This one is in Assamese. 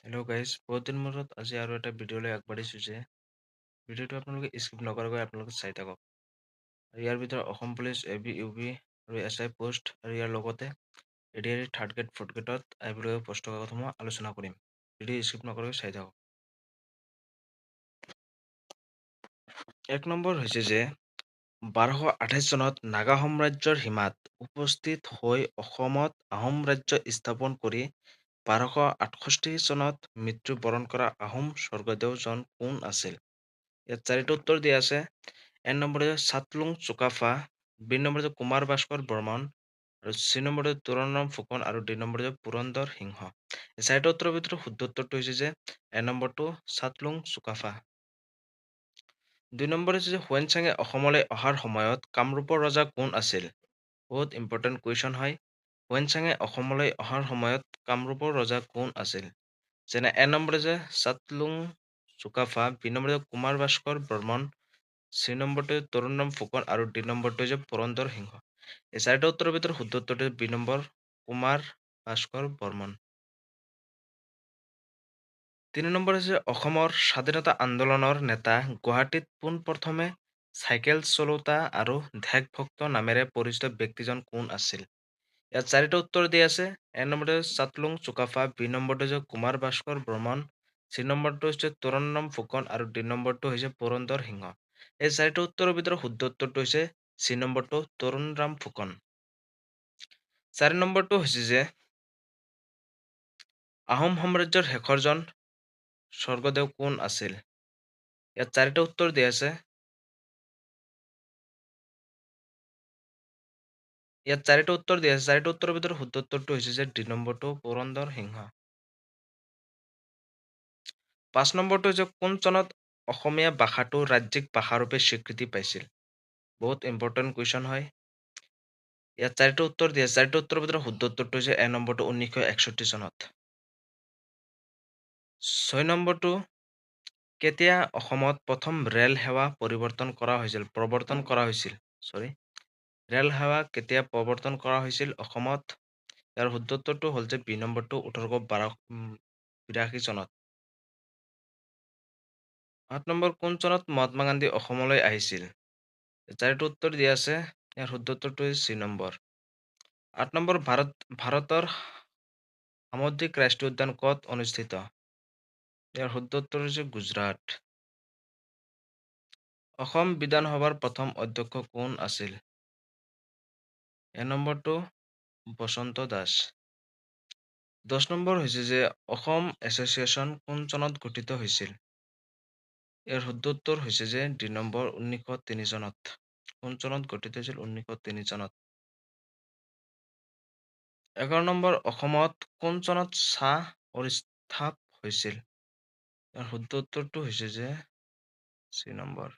হেল্ল' গাইজ, বহুত দিন মূৰত আজি আৰু এটা ভিডিঅ' লৈ আগবাঢ়িছোঁ যে ভিডিঅ'টো আপোনালোকে স্কিপ নকৰাকৈ আপোনালোকে চাই থাকক। আৰু ইয়াৰ ভিতৰত Assam police, A B, U B আৰু এছ I post আৰু ইয়াৰ লগতে A D R E third grade, fourth গ্ৰেডত আহিবলগীয়া পোষ্টৰ কথাসমূহ আলোচনা কৰিম। ভিডিঅ' স্কিপ নকৰাকৈ চাই থাকক। এক নম্বৰ হৈছে যে 1228 চনত নাগা সাম্ৰাজ্যৰ সীমাত উপস্থিত হৈ অসমত আহোম ৰাজ্য স্থাপন কৰি 1268 চনত মৃত্যুবৰণ কৰা আহোম স্বৰ্গদেউজন কোন আছিল? ইয়াত চাৰিটা উত্তৰ দিয়া আছে। এক নম্বৰ হৈছে চাতলুং চুকাফা, বি নম্বৰ হৈছে কুমাৰ ভাস্কৰ বৰ্মন, আৰু চি নম্বৰ হৈছে তোৰণৰাম ফুকন, আৰু ডি নম্বৰ হৈছে পুৰন্দৰ সিংহ। এই চাৰিটা উত্তৰৰ ভিতৰত শুদ্ধ উত্তৰটো হৈছে যে এক নম্বৰটো চাতলুং চুকাফা। দুই নম্বৰ হৈছে যে হুৱেনচাঙে অসমলৈ অহাৰ সময়ত কামৰূপৰ ৰজা কোন আছিল? বহুত ইম্পৰ্টেণ্ট কুৱেশ্যন হয়। হুৱেনচাঙে অসমলৈ অহাৰ সময়ত কামৰূপৰ ৰজা কোন আছিল? যেনে এক নম্বৰ হৈছে চাতলুং চুকাফা, বি নম্বৰ হৈছে কুমাৰ ভাস্কৰ বৰ্মন, চি নম্বৰটো হৈছে তৰুণৰাম ফুকন, আৰু ডি নম্বৰটো হৈছে পুৰন্দৰ সিংহ। এই চাৰিটা উত্তৰৰ ভিতৰত শুদ্ধ উত্তৰটো হৈছে বি নম্বৰ কুমাৰ ভাস্কৰ বৰ্মন। তিনি নম্বৰ হৈছে অসমৰ স্বাধীনতা আন্দোলনৰ নেতা গুৱাহাটীত পোনপ্ৰথমে চাইকেল চলোতা আৰু দেশভক্ত নামেৰে পৰিচিত ব্যক্তিজন কোন আছিল? ইয়াত চাৰিটা উত্তৰ দিয়া আছে। এক নম্বৰটো হৈছে চাতলুং চুকাফা, বি নম্বৰটো হৈছে কুমাৰ ভাস্কৰ বৰ্মন, চি নম্বৰটো হৈছে তোৰণৰাম ফুকন, আৰু ডি নম্বৰটো হৈছে পুৰন্দৰ সিংহ। এই চাৰিটা উত্তৰৰ ভিতৰত শুদ্ধ উত্তৰটো হৈছে চি নম্বৰটো তৰুণৰাম ফুকন। চাৰি নম্বৰটো হৈছে যে আহোম সাম্ৰাজ্যৰ শেষৰজন স্বৰ্গদেউ কোন আছিল? ইয়াত চাৰিটা উত্তৰ দিয়া আছে। ইয়াত চাৰিটা উত্তৰ দিয়া আছে। চাৰিটা উত্তৰৰ ভিতৰত শুদ্ধ উত্তৰটো হৈছে যে ডি নম্বৰটো পুৰন্দৰ সিংহ। পাঁচ নম্বৰটো হৈছে কোন চনত অসমীয়া ভাষাটো ৰাজ্যিক ভাষাৰূপে স্বীকৃতি পাইছিল? বহুত ইম্পৰ্টেণ্ট কুৱেশ্যন হয়। ইয়াত চাৰিটা উত্তৰ দিয়া আছে। চাৰিটা উত্তৰৰ ভিতৰত শুদ্ধ উত্তৰটো হৈছে এ নম্বৰটো 1961 চনত। ছয় নম্বৰটো কেতিয়া অসমত প্ৰথম ৰেল সেৱা পৰিৱৰ্তন কৰা হৈছিল? প্ৰৱৰ্তন কৰা হৈছিল, চৰি, ৰেল সেৱা কেতিয়া প্ৰৱৰ্তন কৰা হৈছিল অসমত? ইয়াৰ শুদ্ধ উত্তৰটো হ'ল যে বি নম্বৰটো 1882 চনত। আঠ নম্বৰ কোন চনত মহাত্মা গান্ধী অসমলৈ আহিছিল? চাৰিটা উত্তৰ দিয়া আছে। ইয়াৰ শুদ্ধ উত্তৰটো হৈছে চি নম্বৰ। আঠ নম্বৰ ভাৰতৰ সামুদ্ৰিক ৰাষ্ট্ৰীয় উদ্যান ক'ত অনুষ্ঠিত? ইয়াৰ শুদ্ধ উত্তৰ হৈছে গুজৰাট। অসম বিধানসভাৰ প্ৰথম অধ্যক্ষ কোন আছিল? এ নম্বৰটো বসন্ত দাস। 10 নম্বৰ হৈছে যে অসম এছ'চিয়েশ্যন কোন চনত গঠিত হৈছিল? ইয়াৰ শুদ্ধ উত্তৰ হৈছে যে ডি নম্বৰ 1903 চনত। কোন চনত গঠিত হৈছিল? 1903 চনত। 11 নম্বৰ অসমত কোন চনত চাহ অৰিস্থাপ হৈছিল? ইয়াৰ শুদ্ধ উত্তৰটো হৈছে যে চি নম্বৰ।